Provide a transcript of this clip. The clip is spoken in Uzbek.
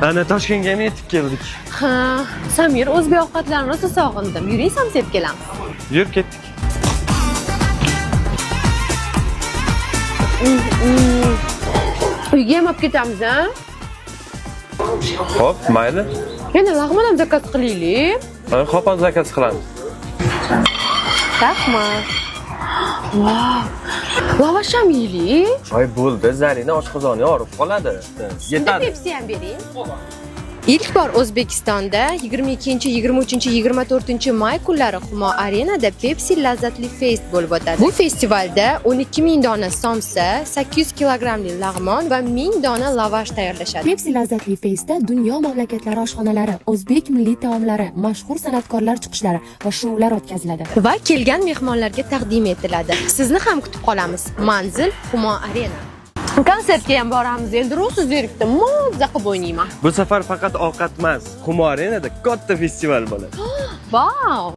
Ana, Toshkentga ham yetib keldik. Ha, Samir, o'zbek ovqatlarini rosa sog'indim. Yuring, somsa yeb kelamiz. Yur, ketdik. Uyga ham olib ketamiz, a? Xo'p, mayli. Yana lag'mon ham заказ qilaylik. Xo'p, hozir заказ qilamiz. Rahmat. Vau. Lavash ham yeylik. Voy, bo'ldi, Zarina, oshqozoni og'rib qoladi. Unda Yetadi. Pepsi ham bering. Ilk bor O'zbekistonda 22, 23, 24 may kunlari Humo Arenada Pepsi Lazzatli Fest bo'lib o'tadi. Bu festivalda 12 ming dona somsa, 800 kilogrammli lag'mon va 1000 dona lavash tayyorlashadi. Pepsi Lazzatli Festda dunyo mamlakatlari oshxonalari, o'zbek milliy taomlari, mashhur san'atkorlar chiqishlari va shoular o'tkaziladi. Va kelgan mehmonlarga taqdim etiladi. Sizni ham kutib qolamiz. Manzil: Humo Arena. Konsertga ham boramiz. Endi rosa zerikdim. Mazza qilib o'ynayman. Bu safar faqat ovqat emas, Humo Arenada katta festival bo'ladi. Vau!